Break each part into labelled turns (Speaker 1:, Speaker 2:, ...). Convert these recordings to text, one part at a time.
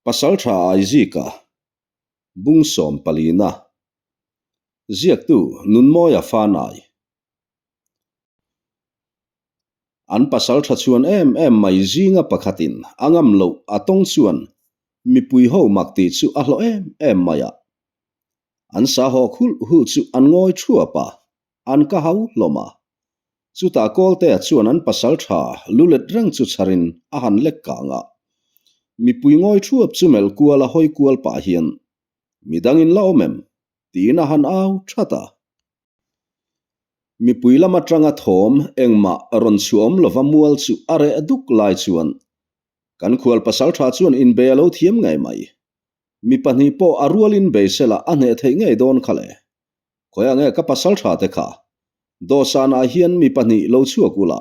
Speaker 1: Pasaltha Aizika, Bung 14-na, Ziaktu Nunmawia Fanai. An pasaltha chuan em em mai zinga pakhatin a ngam loh a tawng chuan mipui ho mak tih chu a hlawh em em mai a. An sa haw khulh hulh chu an ngawi thuap a, an ka hau hlawm a. Chutah Kawltea chuan an pasal tha lu let reng chu chharin a han lek kang a. Mipui ngawi thuap chu melh kual a hawi kual pah hian, Midang in la awm em? tiin a han au that a. Mipui lam atanga thawm engmah rawn chhuah awm lova mual chu a reh duk lai chuan kan khual pasal tha chuan inbei a lo thiam ngei mai. Mi pahnih pawh a rualin bei sela a hneh theih ngei dawn kha le. Khawiah nge ka pasal tha te kha? Dawhsanah hian mi pahnih lo chhuak ula,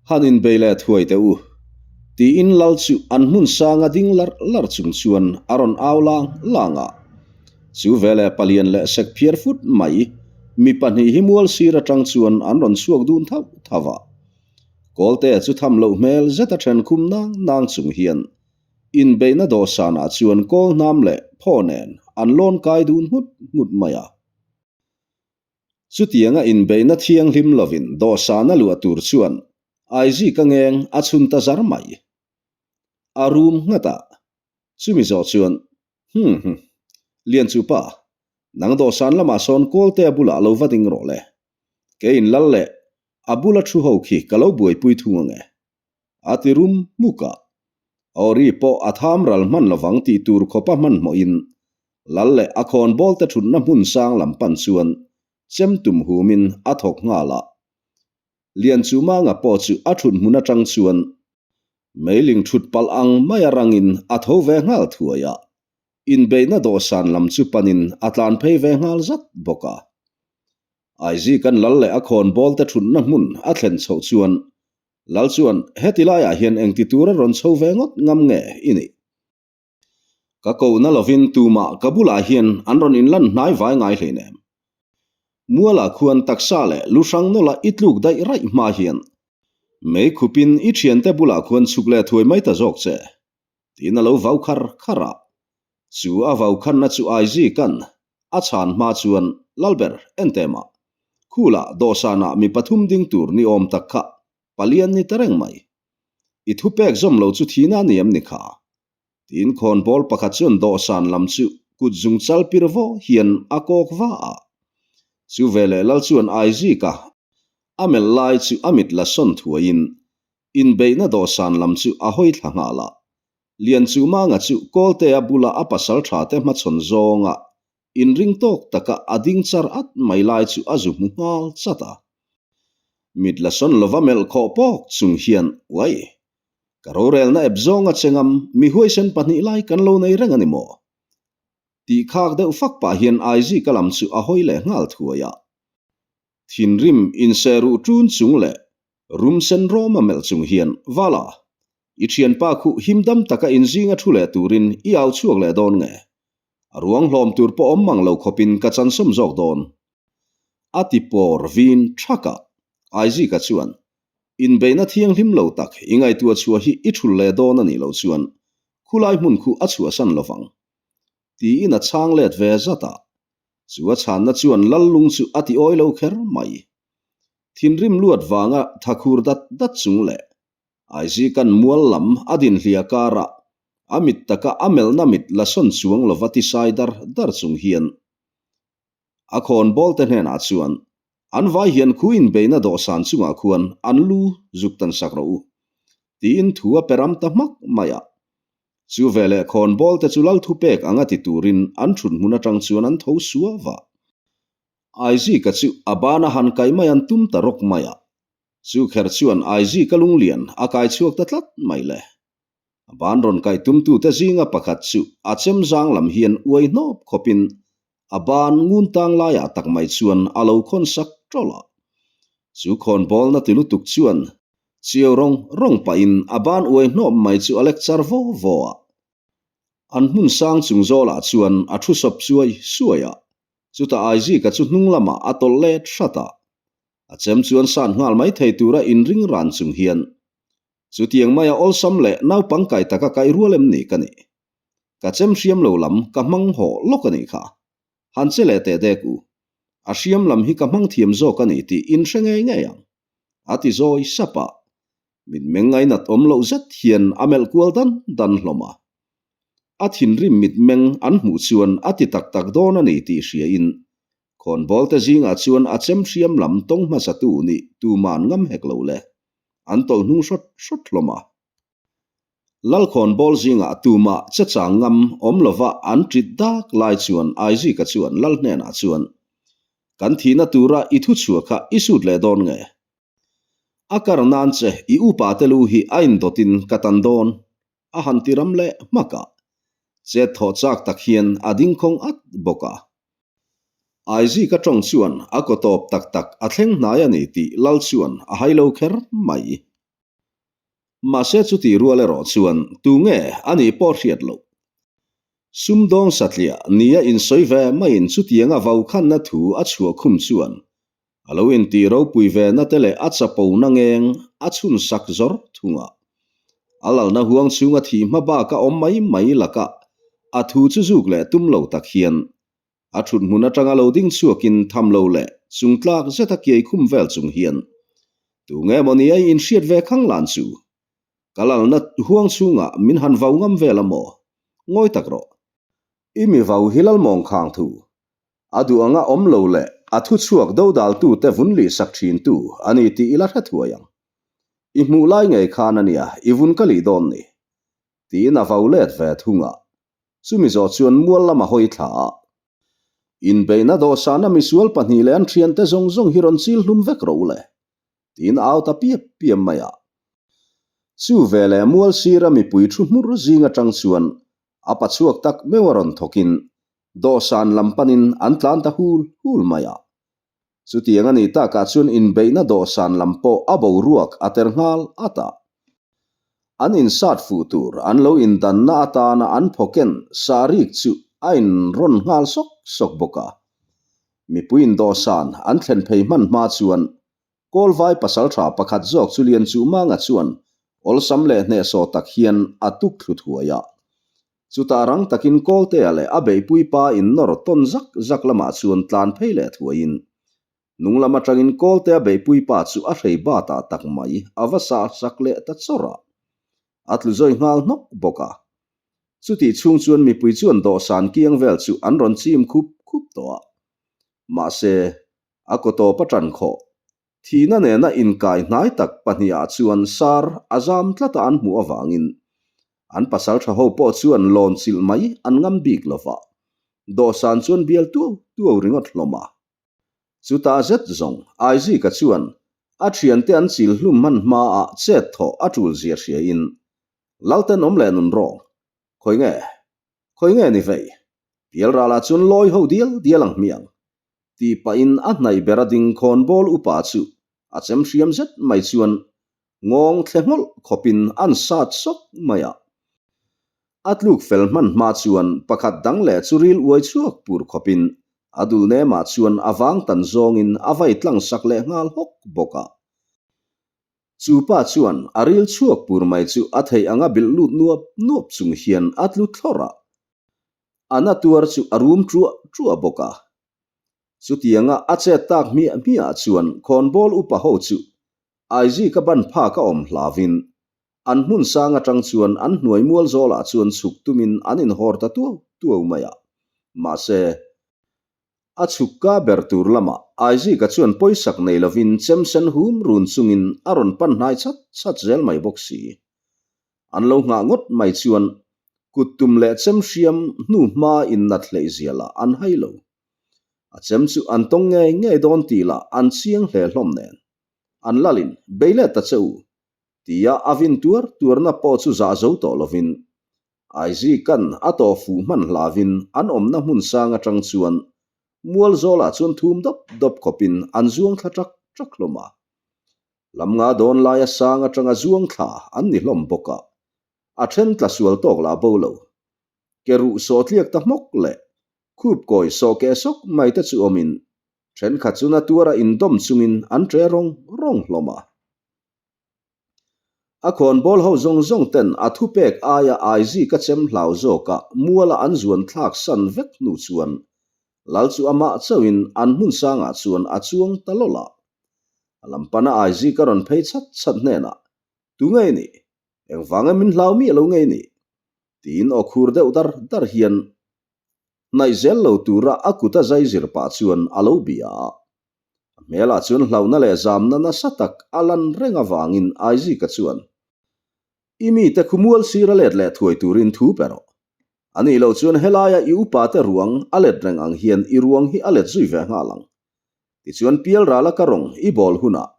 Speaker 1: han inbei leh thuai teh u, tiin lal chu an hmun sanga ding larh larh chung chuan a rawn au lang lang a. Chu veleh palian leh sek phiar fut mai mi pahnih hi mual sir atang chuan an rawn chhuak dun thauh thauh a. Kawltea chu tham loh hmel zeta then khum nang nang chung hian Inbeihna dawhsanah chuan kawl hnam leh phaw nen an lawn kai dun nghut nghut mai a. Chutianga inbeihna thianghlim lovin dawhsana luah tur chuan Aizika ngeng a chhun ta zar mai. A rum nghat a, chumi zawh chuan, Hum hum, Lianchupa, nang dawhsan lamah sawn Kawltea bulah lo va ding rawh le. Keiin lal leh a bula thu ho khi ka lo buaipui thung ange. A ti rum hmuk a. Aw-ri pawh a tham ral hman lovang tih tur khawpa hmanhmawhin Lal leh a khawnbawl te thutna hmun sang lam pan chuan chem tum humin a thawk nghal a. Lianchumanga pawh chu a thut hmun atang chuan meiling thut palh ang maia rangin a tho ve nghal thuai a, inbeihna dawhsan lam chu panin a tlan phei ve nghal zat bawk a. Aizikan Lal leh a khawnbawl te thutna hmun a thlen chhoh chuan Lal chuan, Heti laiah hian engti tura rawn chho ve ngawt ngam nge i nih? Ka kohna lovin tumah ka bulah hian an rawn inlan hnai vai ngai hleinem. Mualah khuan taksa leh lu hrang nawla i tluk daih raih hma hian mei khupin i thiante bulah khuan chhuk leh thuai mai ta zawk che, tiin a lo vau khar khar a. Chu a vau khanna chu Aizikan a chhan hma chuan Lalber en teh mah. Khulah dawhsanah mi pathum ding tur ni awm tak kha palian ni ta reng mai. I thu pek zawm lo chu thihna a ni em ni kha? Tiin khawnbawl pakhat chuan dawhsan lam chu kut zung chal pir vaw hian a kawk va a. Chu veleh Lal chuan Aizika a melh lai chu a mit la sawn thuaiin inbeihna dawhsan lam chu a hawi thla nghal a. Lianchumanga chu Kawltea bula a pasal tha te hmachhawn zawnga inring tawk taka a ding char at mai lai chu a zu hmu nghal chat a. Mit la sawn lova melh khawh pawk chung hian, Uai! Ka rorelna ep zawnga chengam mi huaisen pahnih lai kan lo nei reng a ni maw? Tih khak deuh fak pah hian Aizika lam chu a hawi leh nghal thuai a. Thinrim inserruh ṭun chung leh rum sen rawma melh chung hian, Vala! I thianpa khuh himdam taka inzinga thu leh turin i au chhuak leh dawn nge? A ruang hlawm tur pawh awm mang lo khawpin ka chansawm zawk dawn. A ti pawr vin thak a. Aizika chuan, Inbeihna thianghlim lo tak i ngaihtuah chhuah hi i thul leh dawn a nih loh chuan khulai hmun khu a chhuahsan lovang. Tiin a chhang let ve zat a. Chu a chhanna chuan Lallung chu a ti awi lo kher mai. Thinrim luat vanga thakhur dat dat chung leh Aizikan mual lam a din hlia karah a mit taka a melhna mit la sawn chuang lova tisai dar dar chung hian a khawn bawlte hnenah chuan an vai hian khu inbeihna dawhsan chungah khuan an lu zuk tan sak rawh u tiin thu a pe ram ta hmak mai a. Chu veleh khawn bawlte chu lal thupek anga ti turin an thut hmun atang chuan an tho suau a. Aizika chu a bana han kai mai an tum ta rawk mai a. Chu kher chuan Aizika lunglian a kai chhuak ta tlat mai le. A ban rawn kai tumtute zinga pakhat chu a chem zang lam hian uai hnawp khawpin a ban ngun tang laiah tak mai chuan a lo khawn sak tawlh a. Chu khawn bawlna ti lutuk chuan chiau rawng rawng pahin a ban uai hnawp mai chu a lek char vaw vaw a. An hmun sang chung zawlah chuan a thu sawp suai suai a. Chutah Aizika chu hnung lamah a tawlh let hrat a. A chem chuan san nghal mai thei tura inring ran chung hian, Chutiang maia awlsam leh naupang kai taka kai rual em ni ka nih? Ka chem hriam lo lam ka hmang hawh lawk a nih kha. Han che leh teh dek u. A hriam lam hi ka hmang thiam zawk a ni tih in hre ngei ngei ang. A ti zawi sap a. Mitmeng ngainat awm loh zet hian a melh kual dan dan hlawm a. A thinrim mitmeng an hmuh chuan a ti tak tak dawn a ni tih hriain khawnbawl te zingah chuan a chem hriam lam tawng hmasatu nih tuman ngam hek lo le. An tawlh hnung hrawt hrawt hlawm a. Lalkhawnbawl zingah tumah che chang ngam awm lova an ṭit dak lai chuan Aizika chuan Lal hnenah chuan, Kan thihna tura i thu chhuah kha i sut leh dawn nge? A kar nan che i upa te lu hi a indawtin ka tan dawn, a han ti ram leh hmak a. Chet thawh chak tak hian a ding khawng at bawk a. Aizika ṭawng chuan a kaw tawp tak tak a thleng hnai a ni tih Lal chuan a hai lo kher mai. Mahse chutih rual erawh chuan tu nge a nih pawh hriat loh. Sumdawng satliah nia insawi ve maiin chutianga vaukhanna thu a chhuah khum chuan a lo intih ropui ve na te leh a chapona ngeng a chhun sak zawr thung a. A lalna huang chhunga thih hma bak a awm mai mai lakah a thu chu zuk leh tum lo tak hian A thut hmun atanga lo ding chhuakin tham lo leh chung tlak zeta kiai khum vel chung hian, Tu nge maw ni ai inhriat ve khang lan chu? Ka lalna huang chhungah min han vau ngam vel a maw? Ngawi tak rawh. I mi vau hi lalmawng khang thu. A duh anga awm lo leh a thu chhuak dodaltute vun lih sak thintu a ni tih i la hre thuai ang. I hmuh lai ngei khan a nia i vun ka lih dawn ni. Tiin a vau let ve thung a. Chumi zawh chuan mual lama hawi thla a, Inbeihna dawhsana misual pahnih leh an thiante zawng zawng hi rawn chil hlum vek rawh u le, tiin a au ta piap piap mai a. Chu veleh mual sira mipui thu hmur zing atang chuan a pa chhuak tak meuh a rawn thawkin dawhsan lam panin an tlan ta hul hul mai a. Chutiang a nih takah chuan inbeihna dawhsan lam pawh a boruak a ter nghal at a. An insat fuh tur an lo indanna atana an phawken sarik chu a inrawn nghal sawk sawk bawk a. Mipuiin dawhsan an thlen phei hman hma chuan Kawlvai pasaltha pakhat zawk chu Lianchuhmanga chuan awlsam leh hnehsawh tak hian a tuk thlu thuai a. Chutah rang takin Kawltea leh a beihpui pa innawr tawn zak zak lamah chuan tlan phei leh thuaiin hnung lam atangin Kawltea beihpui pa chu a hrei batah tak mai a va sah sak leh ta chawrh a. A tlu zawi nghal hnawk bawk a. Chutih chhung chuan mipui chuan dawhsan kiang vel chu an rawn chim khup khup tawh a. Mahse, a kaw tawp a tan khawh. Thihna nena inkai hnai tak pahnihah chuan sar a zam tlata an hmuh avangin an pasal tha ho pawh chuan lawn chilh mai an ngam bik lo va, dawhsan chuan bial tuau tuau ringawt hlawm a. Chutah zet zawng Aizika chuan a thiante an chil hlum hman hmaah chet thawh a tul zia hriain Lalten awm leh nun rawng, khawi nge? Khawi nge ni vei? Pialralah chuan lawi ho dial dial ang hmiang. Tih pahin a hnaih ber a ding khawnbawl upa chu a chem hriam zet mai chuan ngawng thle nghawlh khawpin an sat sawk mai a. A tluk fel hman hma chuan pakhat dang leh chu ril uai chhuak pur khawpin a dul nemah chuan a vang tan zawngin a vai tlang sak leh nghal hawk bawk a. Chu pa chuan a ril chhuak pur mai chu a theih anga bilh lut nuap nuap chung hian a tlu thlawrh a. A na tuar chu a rum ṭuah ṭuah bawk a. Chutianga a chet tak hmiah hmiah chuan khawnbawl upa ho chu Aizika ban phak a awm hlavin an hmun sang atang chuan an hnuai mual zawlah chuan chhuk tumin an inhawr ta tuau tuau mai a. Mahse, a chhuk ka ber tur lamah Aizika chuan pawisak nei lovin chemsen hum run chungin a rawn pan hnai chat chat zel mai bawk si. An lo nghah ngawt mai chuan kut tum leh chem hriam hnu hma in nat hleih zia lah an hai lo. A chem chu an tawng ngei ngei dawn tih lah an chiang hle hlawm nen. An lalin, Bei let ta che u! tia a vin tuar tuarna pawh chu zah zo tawh lovin Aizikan a tawh fuh hman hlavin an awmna hmun sang atang chuan mual zawlah chuan thum dawp dawp khawpin an zuang thla ṭak ṭak hlawm a. Lam nga dawn laia sang atanga zuang thla an ni hlawm bawk a, a then tla sual tawk lah bo lo. Ke ruh sawh tliak ta hmawk leh khup kawi sawh keh sawk mai te chu awmin thenkhat chu na tuara indawm chungin an ṭe rawng rawng hlawm a. A khawnbawl ho zawng zawng ten a thupek aia Aizika chem hlau zawka muala an zuan thlak san vek hnu chuan Lal chu amah chauhin an hmun sangah chuan a chuang ta lawlh a. A lam pana Aizika rawn phei chat chat hnenah, Tu ngei nih? Engvanga min hlau miah lo ngei nih? Tiin aw khur deuh dar dar hian hnaih zel lo tura a kut a zai zir pah chuan a lo bia a. A hmelah chuan hlauhna leh zamna nasa tak a lan reng avangin Aizika chuan, I mite khu mual sir a let leh thuai turin thu pe rawh. A nih loh chuan helaia i upate ruang a let reng ang hian i ruang hi a let zui ve nghal ang. Tichuan pialrala ka rawng i bawl hunah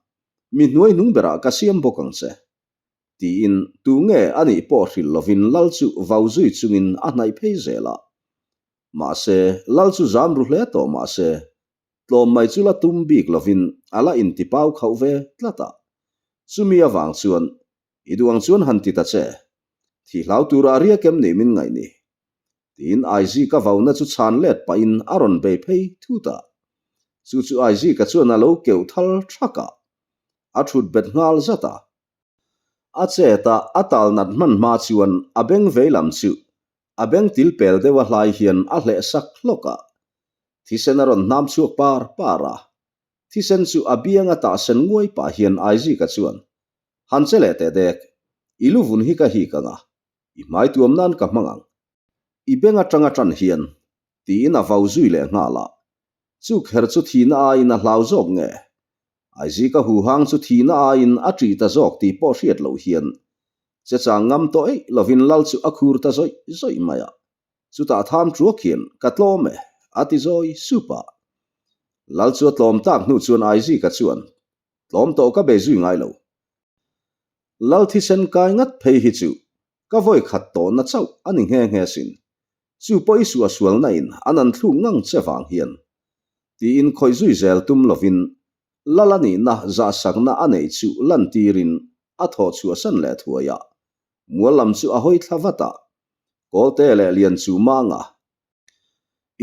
Speaker 1: mi hnuai hnung berah ka siam bawk ang che. Tiin tu nge a nih pawh hrilh lovin lal chu vau zui chungin a hnaih phei zel a. Mahse, lal chu zam ru hle tawh mahse, tlawm mai chu la tum bik lovin a la intipau khauh ve tlat a. Chumi avang chuan, I duh ang chuan han ti ta che, thih hlau tura a riak em nih min ngaih ni? Tiin Aizika vauna chu chhan let pahin a rawn bei phei thut a. Chu chu Aizika chuan a lo keuh thal thak a, a thut bet nghal zat a. A chet a, a tal nat hman hma chuan a beng vei lam chu a beng til pel deuh a hlai hian a hleh sak hlawk a. Thisen a rawn hnam chhuak par par a. Thisen chu a biang a tah sen nguai pah hian Aizika chuan, Han che leh teh dek, i lu vun hi ka hik ang a, i hmai tuam nan ka hmang ang. I beng atanga tan hian, tiin a vau zui leh nghal a. Chu kher chu thihna aiin a hlau zawk nge? Aizika huhang chu thihna aiin a ṭih ta zawk tih pawh hriat loh hian che chang ngam tawh eih lovin lal chu a khur ta zawih zawih mai a. Chutah tham ṭuak hian, Ka tlawm e, a ti zawi sup a. Lal chu a tlawm tak hnu chuan Aizika chuan, Tlawm tawh ka bei zui ngai lo. Lal thisen kai ngat phei hi chu ka vawi khat tawhna chauh a ni nghe nghe sin. Chu pawh i suahsualna in an an thluk ngang che vang hian. Tiin khawih zui zel tum lovin Lal a nihna zahsakna a neih chu lantirin a thawh chhuahsan leh thuai a. Mual lam chu a hawi thla vat a. Kawlte leh Lian chu manga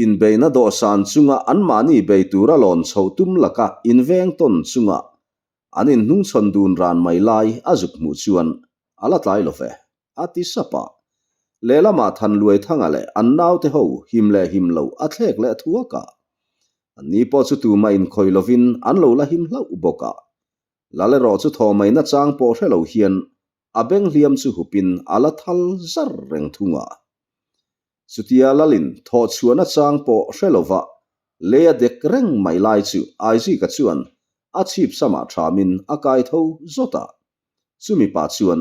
Speaker 1: inbeihna dawhsan chunga anmahni bei tura lawn chhoh tum laka inveng tawn chunga an inhnungchhawn dun ran mai lai a zuk hmuh chuan a la tlai lo ve, a ti sap a. Lehlamah Thanluaithanga leh an naute ho him leh him lo a thlek leh thuak a. Anni pawh chu tumah inkhawih lovin an lo la him hlauh bawk a. Lal erawh chu thaw mai nachang pawh hre lo hian a beng hliam chu hupin a la thal zar reng thung a. Chutia Lalin thawh chhuahna chang pawh hre lova lei a dek reng mai lai chu Aizika chuan a chhip samah thamin a kai tho zawt a. Chumi pa chuan,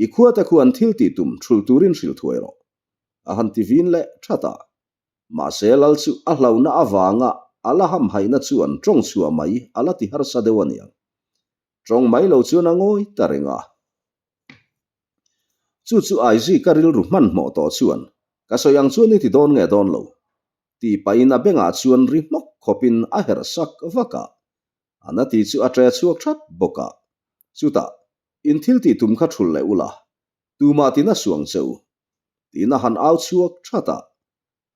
Speaker 1: I khuate khu an thil tih tum thulh turin hrilh thuai rawh, a han ti vin leh that a. Mahse Lal chu a hlauhna avanga a la hamhaihna chuan tawng chhuah mai a la ti harsa deuh aniang. Tawng mai lo chuan a ngawi ta reng a. Chu chu Aizika rilru hmanhmawh tawh chuan, Ka sawi ang chuan i ti dawn nge dawn lo? tih pahin a bengah chuan ri hmawk khawpin a herh sak vak a. A na ti chu a ṭe chhuak ṭhat bawk a. Chutah, In thil tih tum kha ṭhulh leh ula, tumah tina suang che u, tiin a han au chhuak ṭhat a.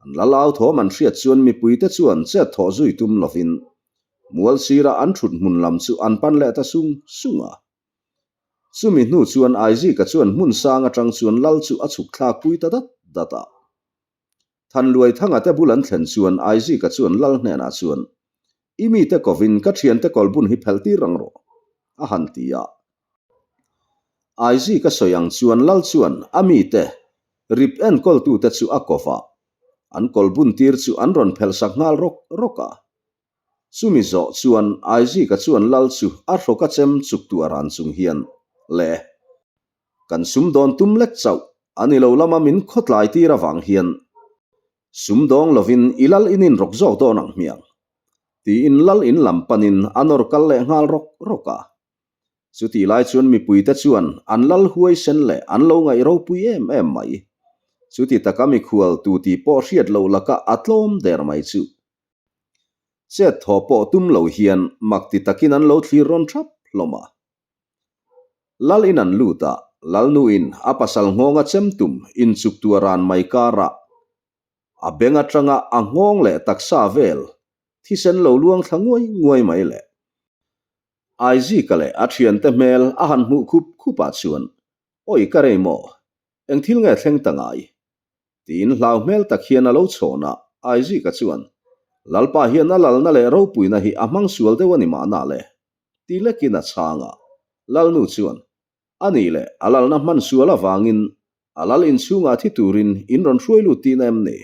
Speaker 1: An la lau thawm an hriat chuan mipuite chuan chet thawh zui tum lovin mual sira an thut hmun lam chu an pan leh ta sung sung a. Chumi hnu chuan Aizika chuan hmun sang atang chuan lal chu a chhuk thlak pui ta dat dat a. Thanluaithanga te bul an thlen chuan Aizika chuan lal hnenah chuan, I mite kovin ka thiante kawlbun hi phelh tir ang rawh, a han ti a. Aizika sawi ang chuan lal chuan a mite rip enkawltute chu a kov a, an kawlbun tir chu an rawn phelh sak nghal rawk rawk a. Chumi zawh chuan Aizika chuan lal chu a hrawk a chem chuk tuah ran chung hian, Le, kan sumdawn tum lek chauh a ni lo lama min khawtlai tir avang hian sumdawng lovin i lal in inrawk zawk dawn ang hmiang, tiin lal in lam panin a nawr kal leh nghal rawk rawk a. Chutih lai chuan mipuite chuan an lal huaisen leh an lo ngaih ropui em em mai. Chuti taka mikhual tu tih pawh hriat loh laka a tlawm der mai chu. Chet thaw pawh tum lo hian mak ti takin an lo thlir rawn thap hlawm a. Lal in an lut a, Lalnuin a pasal nghawnga chem tum inchuk tuah ran mai karah a beng atanga a nghawng leh taksa vel thisen lo luang thla nguai nguai mai le. Aizika leh a thiante hmel a han hmuh khup khup ah chuan, Awi ka rei maw? Eng thil nge thleng ta ngai? Tiin hlau hmel tak hian a lo chhawn a, Aizika chuan, Lalpa hian a lalna leh ropuina hi a hmang sual deuh a ni mahna le? Ti lekin a chhang a. Lalnu chuan, A nih leh a lalna hman sual avangin a lal inchhungah thi turin in rawn hruai lut tihna em ni?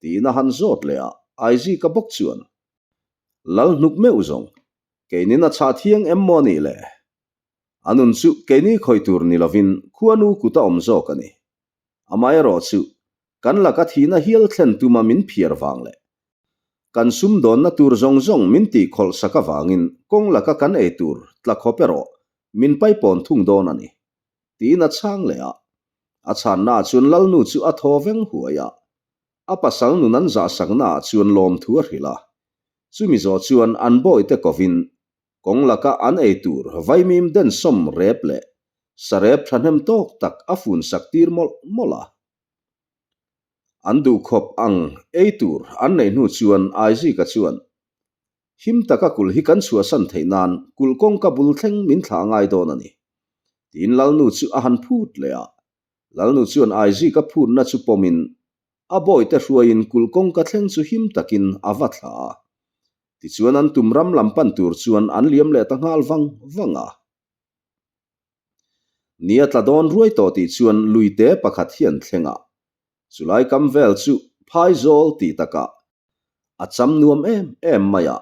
Speaker 1: Tiin a han zawt leh a, Aizika bawk chuan, Lal hnuk meuh zawng, keinin a chhah thiang em maw nih le? A nun chu keini khawih tur ni lovin khuanu kut a awm zawk a ni. Amaherawhchu, kan laka thihna hial thlen tuma min phiar vang leh kan sumdawnna tur zawng zawng min tihkhawlh sak avangin kawng laka kan ei tur tla khawp erawh min paipawn thung dawn a ni, tiin a chhang leh a. A chhannaah chuan Lalnu chu a thaw veng huai a, a pasal nun an zahsaknaah chuan lawmthu a hrilh a. Chumi zawh chuan an bawihte kovin Kawng laka an ei tur vaimim densawm rep leh sarep thahnem tawk tak a fun sak tir mawlh mawlh a. An duhkhawp ang ei tur an neih hnu chuan Aizika chuan, Him taka kulh hi kan chhuahsan theih nan kulh kawngka bul thleng min thlah ngai dawn a ni, tiin Lalnu chu a han phut leh a. Lalnu chuan Aizika phutna chu pawmin a bawihte hruaiin kulh kawngka thleng chu him takin a va thlah a. Tichuan an tum ram lam pan tur chuan an liam leh ta nghal vang vang a. Ni a tla dawn ruai tawh tih chuan luite pakhat hi an thleng a, chulai kam vel chu phaizawl tih takah a cham nuam em em mai a.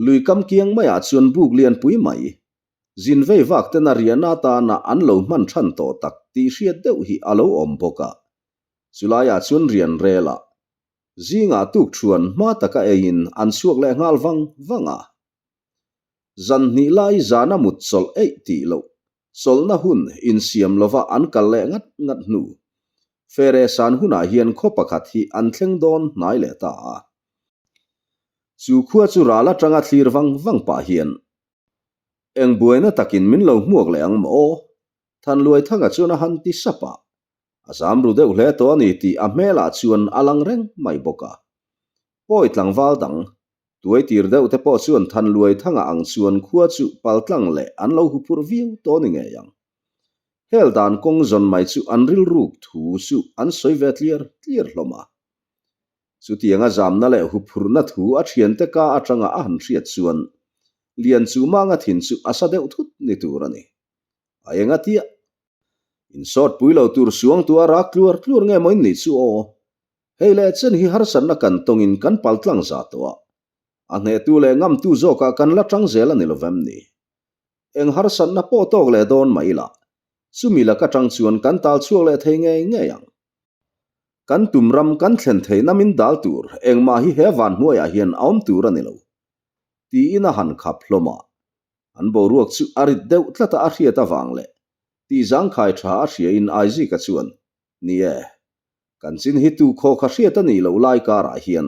Speaker 1: Lui kam kiang maiah chuan buk lianpui mai, zin vei vak ten a riahna atana an lo hman than tawh tak tih hriat deuh hi a lo awm bawk a. Chulaiah chuan rian relah Zingah tukṭhuan hma taka eiin an chhuak leh nghal vang vang a. Zan hnih lai zana mut chawlh eih tih loh, chawlhna hun insiam lova an kal leh ngat ngat hnu. Fere san hunah hian khaw pakhat hi an thleng dawn hnai leh ta a. Chu khua chu ral atanga thlir vang vang pah hian eng buaina takin min lo hmuak leh ang maw aw? Thanluaithanga chuan a han ti sap a. A zam ru deuh hle tawh a ni tih a hmelah chuan a lang reng mai bawk a. Pawi tlangval dang, tuai tir deuh te pawh chuan Thanluai thanga ang chuan khua chu paltlang leh an lo huphurh viau tawh ni ngei ang. Hel dan kawng zawn mai chu an rilruk thu chu an sawi ve tliar tliar hlawm a. Chutianga zamna leh huphurhna thu a thiante ka atanga a han hriat chuan Lianchumanga thin chu a sa deuh thut ni tur a ni. A enga tiah? Insawt pui lo tur suang tua rak tluar tluar nge maw in nih chu aw? Hei leh chen hi harsatna kan tawngin kan pal tlang za tawh a. A hnehtu leh ngamtu zawkah kan la tang zel a ni lovem ni? Eng harsatna pawh tawk leh dawn mah ila, chumi laka tang chuan kan tal chhuak leh thei ngei ngei ang. Kan tum ram kan thlen theihna min dal tur engmah hi he van hnuaiah hian a awm tur a ni lo. Tiin a han khap hlawm a. An boruak chu a rit deuh tlat a a hriat avang leh tih zangkhai tha a hriain Aizika chuan, Ni e, kan chin hi tu khaw kha hriat a nih loh lai karah hian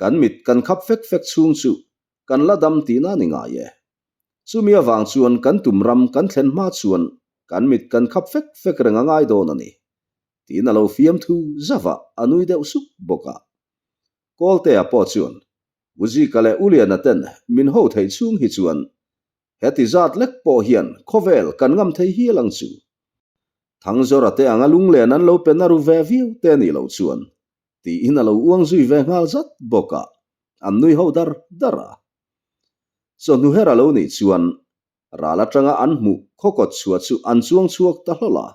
Speaker 1: kan mit kan khap fek fek chhung chu kan la dam tihna a ni ngai e. Chumi avang chuan kan tum ram kan thlen hma chuan kan mit kan khap fek fek reng a ngai dawn a ni, tiin a lo fiamthu zauh a, a nui deuh suk bawk a. Kawltea pawh chuan, Uzika leh Uliana ten min ho theih chhung hi chuan heti zat lek pawh hian khawvel kan ngam thei hial ang chu. Thangzawra te anga lunglen an lo pe na ru ve viau te anih loh chuan tiin a lo uang zui ve nghal zat bawk a, an nui ho dar dar a. Chawhnu her a lo nih chuan ral atanga an hmuh khawkawt chhuah chu an chuang chhuak ta hlawl a.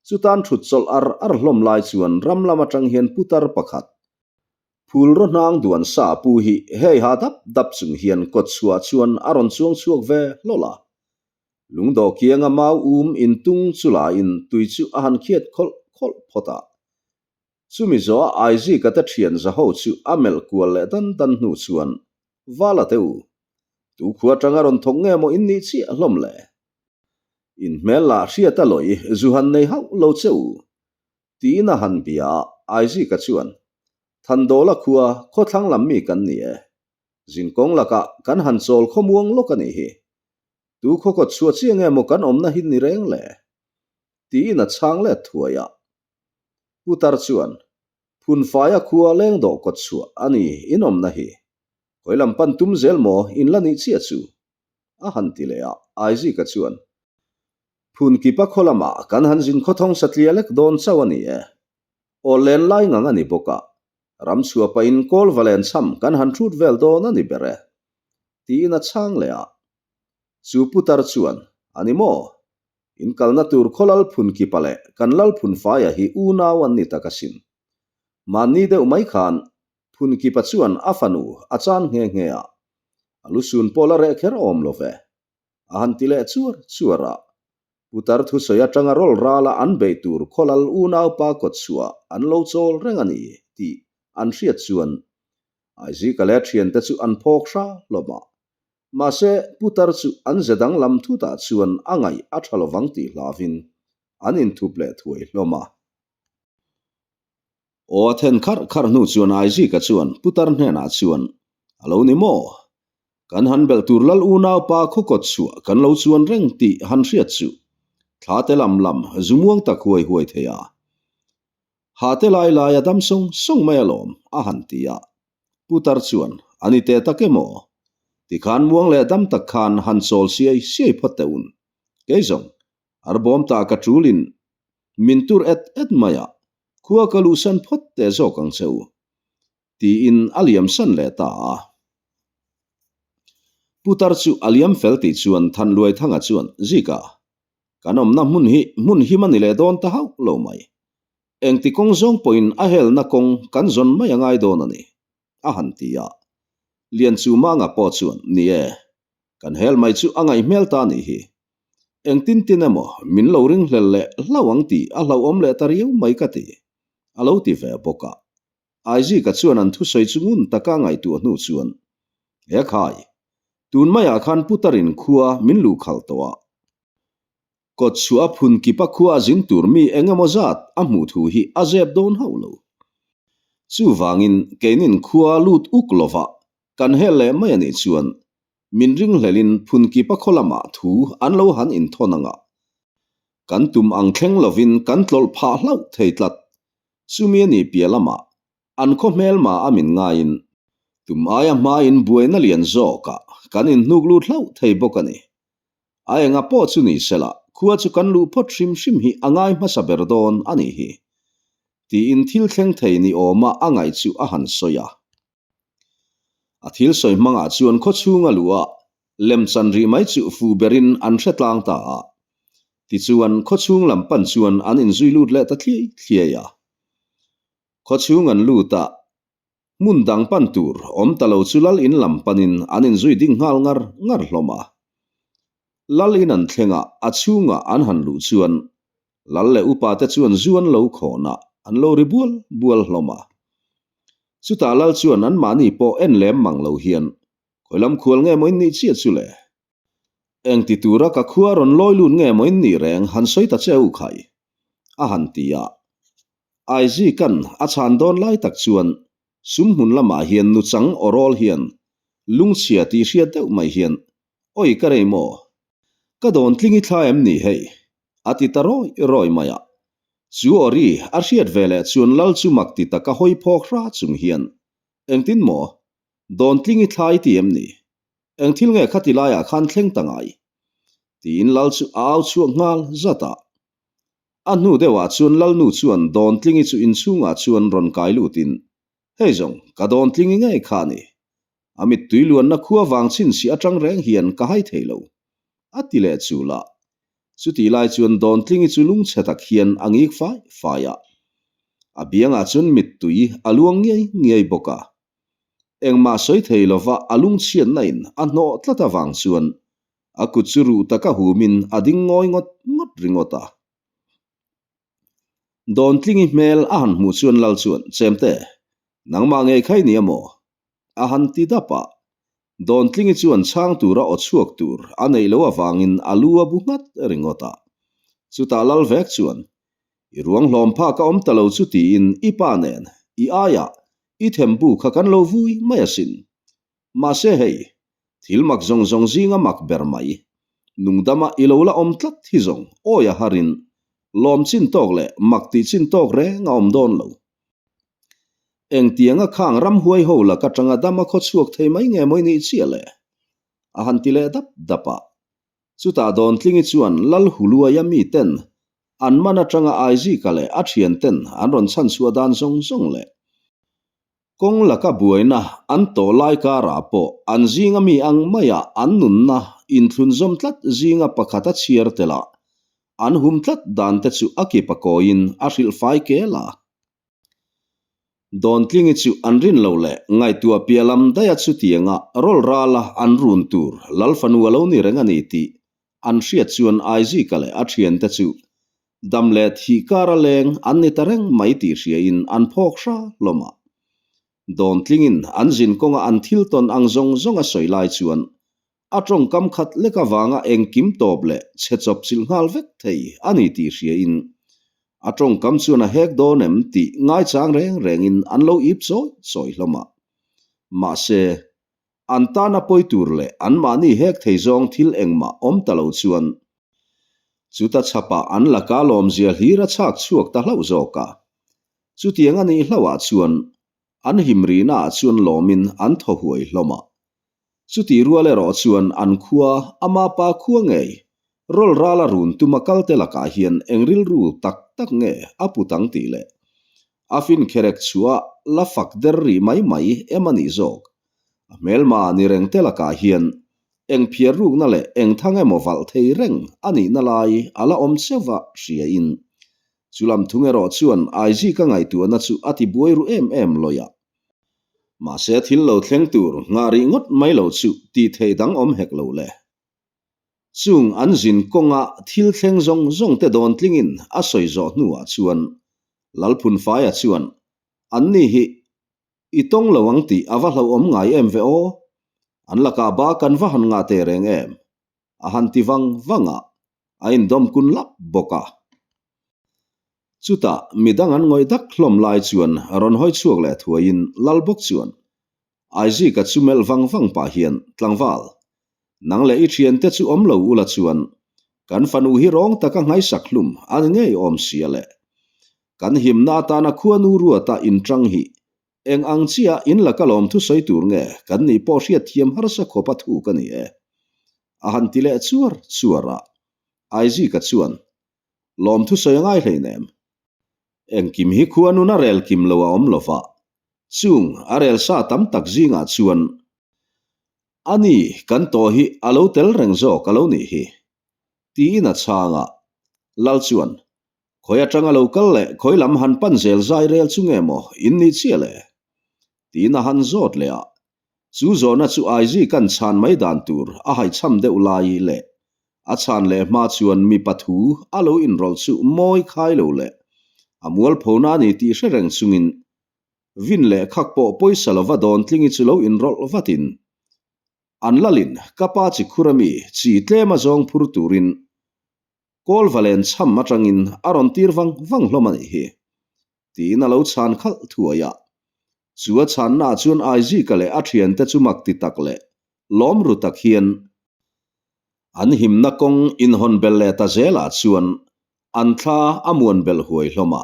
Speaker 1: Chutan thut chawlh ar ar hlawm lai chuan ram lam atang hian putar pakhat Phul raw hnang duan sa pu hi hei ha dap dap chung hian kawt chhuah chuan a rawn chuang chhuak ve hlawl a. Lungdawh kianga mau um intung chu laiin tui chu a han khiat khawlh khawlh phawt a. Chumi zawha Aizika te thian zaho chu a melh kual leh dan dan hnu chuan Vala te u, tu khua atanga rawn thawk nge maw in nih chiah hlawm le? In hmel lah hriat a lawi zu han nei hauh lo che u. Tiin a han bia a, Aizika chuan, Thandawla khua khawthlang lam mi kan ni e. Zinkawng lakah kan han chawl khawmuang lawk a nih hi. Tu khaw kawt chhuah chiang emaw kan awmna hi ni reng le? Tiin a chhang let thuai a. Putar chuan, Phunfaia khua leng dawh kawt chhuah a ni in awmna hi. Khawi lam pan tum zel maw in la nih chiah chu? A han ti leh a, Aizika chuan, Phunkipa khaw lamah kan han zin khawthawng satliah lek dawn chauh a ni e. Aw len lai ngang a ni bawk a, ram chhuah pahin kawl va len cham kan han hrut vel dawn a ni ber e, tiin a chhang leh a. Chu putar chuan, A ni maw? In kalna tur khaw lal Phunkipa leh kan lal Phunfaia hi unau an ni tak asin. Mahni deuh mai khan Phunkipa chuan a fanu a chan nghe nghe a, a lusun pawh la reh kher awm lo ve. A han ti leh chuar chuar a, Putar thusawi atanga rawl rala an beih tur khawlal unaupa kawtchhuah an lo chawl reng a ni tih an hriat chuan Aizika leh a thiante chu an phawk hra hlawm a. Mahse, Putar chu an ze danglam thutah chuan a ngaih a tha lovang tih hlauvin an inthup leh thuai hlawm a. Aw a then kharh kharh hnu chuan Aizika chuan Putar hnenah chuan, A lo ni maw? Kan han belh tur lal unaupa khaw kawt chhuah kan lo chuan reng tih han hriat chu thla te lam lam zu muang tak huai huai thei a. Ha te lai lai a dam sawng sawng mai alawm, a han ti a. Putar chuan, A ni teh tak em aw? Tikhan muang leh dam tak khan han chawl siai siai phawt teh un. Kei zawng, arbawm ta ka ṭulin min tur et et mai a, khua ka luhsan phawt teh zawk ang che u, tiin a liam san leh ta a. Putar chu a liam fel tih chuan Thanluaithanga chuan, Zika, kan awmna hmun hi hmun him a ni leh dawn ta hauh lo mai. Engti kawng zawng pawhin a helna kawng kan zawn mai a ngai dawn a ni, a han ti a. Lianchumanga pawh chuan, Ni e, kan hel mai chu a ngaih hmel ta a nih hi. Engtin tin emaw min lo ringhlel leh hlauh ang tih a hlauhawm leh ta riau mai ka ti, a lo ti ve bawk a. Aizika chuan an thusawi chu ngun taka ngaihtuah hnu chuan, He khai, tun maiah khan Putarin khua min luh khalh tawh a. Kawt chhuah a phun kipa khua a zin tur mi eng emaw zat a hmuh thu hi a zep dawn hauh lo. Chuvangin keinin khua lut uk lovah kan hel leh mai a nih chuan min ringhlelin phun kipa khaw lamah thu an lo han inthawn ang a, kan tum ang thleng lovin kan tlawlh phah hlauh thei tlat. Chumi a nih piah lamah an khaw hmelma a min ngaiin tum aia hmain buaina lian zawkah kan inhnuk lut hlauh thei bawk a ni. A enga pawh chu ni sela, khua chu kan luh phawt hrim hrim hi a ngai hmasa ber dawn a nih hi, tiin thil thleng thei ni awma a ngaih chu a han sawi a. A thil sawi hmangah chuan khaw chhunga luh a lemchan rih mai chu fu berin an hre tlang ta a. Tichuan khaw chhung lam pan chuan an inzui lut leh ta thliai thliai a. Khaw chhung an lut a, hmun dang pan tur awm ta lo chu lal in lam panin an inzui ding nghal ngar ngar hlawm a. Lal in an thleng a, a chhungah an han luh chuan Lal leh upa te chuan zu an lo khawn a, an lo ri bual bual hlawm a. Chutah Lal chuan anmahni pawh en lem mang lo hian, Khawilam khual nge maw in nih chiah chu le? Engti tura ka khua rawn lawi lut nge maw in nih reng han sawi ta che u khai? a han ti a. Aizikan a chhan dawn lai tak chuan sum hmun lamah hian nuchang awrawl hian lungchhia tih hriat deuh mai hian, Awi ka rei maw? Ka dawn tling i thla em ni hei? A ti ta rawi rawi mai a. Chu awri a hriat ve leh chuan Lal chu mak ti taka hawi phawk hra chung hian, Engtin maw? Dawn tling i thla i ti em ni? Eng thil nge khati laiah khan thleng ta ngai? Tiin Lal chu a au chhuak nghal zat a. A hnu deuhah chuan Lalnu chuan dawn tlingi chu inchhungah chuan rawn kai lutin, Hei zawng, ka dawn tlingi ngei kha a ni. A mittui luanna khua vang chhinchhiah atang reng hian ka hai thei lo, a ti leh chul a. Chutih lai chuan Dawntlingi chu lungchhe tak hian a ngik fai fai a. A biangah chuan mittui a luang ngiai ngiai bawk a. Engmah sawi thei lova a lungchhiatna in a hnawh tlat avang chuan a kut chu ruh taka humin a ding ngawi ngawt ngawt ringawt a. Dawntlingi hmel a han hmuh chuan Lal chuan, Chemte, nangmah ngei kha i ni a maw? A han ti dap a, Dawntlingi chuan chhang tura aw chhuak tur a neih loh avangin a lu a bu nghat ringawt a. Chutah Lal vek chuan, I ruang hlawm phak a awm ta lo chu tiin i pa nen i aiah i thembu kha kan lo vui mai asin. Mahse hei, thil mak zawng zawng zinga mak ber mai, nungdama i lo la awm tlat hi zawng awi a harin lawm chin tawk leh mak tih chin tawk reng a awm dawn lo. Engtianga khang ramhuai ho lak atanga dam a khaw chhuak thei mai nge maw i nih chiah le? A han ti leh dap dap a. Chutah Dawntlingi chuan Lal Huluaia miten an man atanga Aizika leh a thianten an rawn chhanchhuah dan zawng zawng leh kawng laka buaina an tawh lai karah pawh an zinga mi ang maia an nunna inthlunzawm tlat zinga pakhat a chhiar tel a, an hum tlat dan te chu a kip a kawiin a hrilhfai kel a. Dawntlingi chu an rin lo leh ngaihtuah piah lam daih a chutianga rawl rala an run tur Lal fanu a lo ni reng a ni tih an hriat chuan Aizika leh a thiante chu dam leh thih kara leng an ni ta reng mai tih hriain an phawk hra hlawm a. Dawntlingin an zin kawnga an thil tawn ang zawng zawng a sawi lai chuan A tawngkam khat lek avanga engkim tawp leh chhe chawp chilh nghal vek thei a ni tih hriain a tawngkam chuan a hek dawn em tih ngaichang reng rengin an lo ip chawi chawi hlawm a. Mahse, an tana pawi tur leh anmahni hek thei zawng thil engmah awm ta lo chuan chuta chhapah an laka lawmzia hlir a chhak chhuak ta hlauh zawk a. Chutiang a nih hlauhah chuan An him rihna ah chuan lawmin an thaw huai hlawm a. Chutih rual erawh chuan an khua, ama pa khua ngei, rawl rala run tuma kalte lakah hian eng rilru tak tak nge a put ang tih leh a fin kherek chhuah la fak der rih mai mai em a nih zawk. A hmelma ni reng te lakah hian eng phiar rukna leh eng thang emaw valh thei reng a nihna lai a la awm cheuva hriain Chu lam thung erawh chuan Aizika ngaihtuahna chu a ti buai ru em em lawi a. Mahse thil lo thleng tur nghah rih ngawt mai lo chu tih theih dang awm hek lo le. Chung an zin kawnga thil thleng zawng zawng te dawn tlingin a sawi zawh hnuah chuan Lalphunfaia chuan anni hi i tawng lo ang tih a va hlauhawm ngai em ve aw? An lakah ba kan va han ngah teh reng em? A han ti vang vang a, a indawm kun lap bawk a. Chutah midang an ngawih dak hlawm lai chuan rawn hawi chhuak leh thuaiin Lal bawk chuan Aizika chu melh vang vang pah hian, Tlangval, nang leh i thiante chu awm lo ula chuan kan fanu hi rawng taka nghaisak hlum a ni ngei awm sia le. Kan himna atana khuanu ruata inṭang hi Eng ang chiah in laka lawm thusawi tur nge kan nih pawh hriat thiam harsa khawp a thuk a ni e. A han ti leh chuar chuar a, Aizika chuan, Lawm thusawi a ngai hleinem. Engkim hi khua nun a rel kim lo a awm lo va, chung a rel sa tam tak zingah chuan a ni kan tawh hi a lo tel reng zawk a lo nih hi. Tiin a chhang a, Lal chuan, Khawi atanga lo kal leh khawi lam han pan zel zai rel chu nge maw in ni chiah le? Tiin a han zawt leh a, chu zawhna chu Aizi kan chhan mai dan tur a haichham deuh lai leh a chhan leh hma chuan mipa thu a lo inrawlh chu mawi khai lo leh a mualphona a ni tih hre reng chungin vin leh khak pawh pawisa lova dawn tlingi chu lo inrawlh vatin an lalin ka pa chi khur ami chi tlem a zawng phur turin Kawl va len chham atangin a rawn tir vang vang hlawm a nih hi, tiin a lo chhan khalh thuai a. Chu a chhannaah chuan Aizika leh a thiante chu mak ti tak leh lawm ru tak hian an himna kawng inhawn belh leh ta zelah chuan an thla a muan belh huai hlawm a.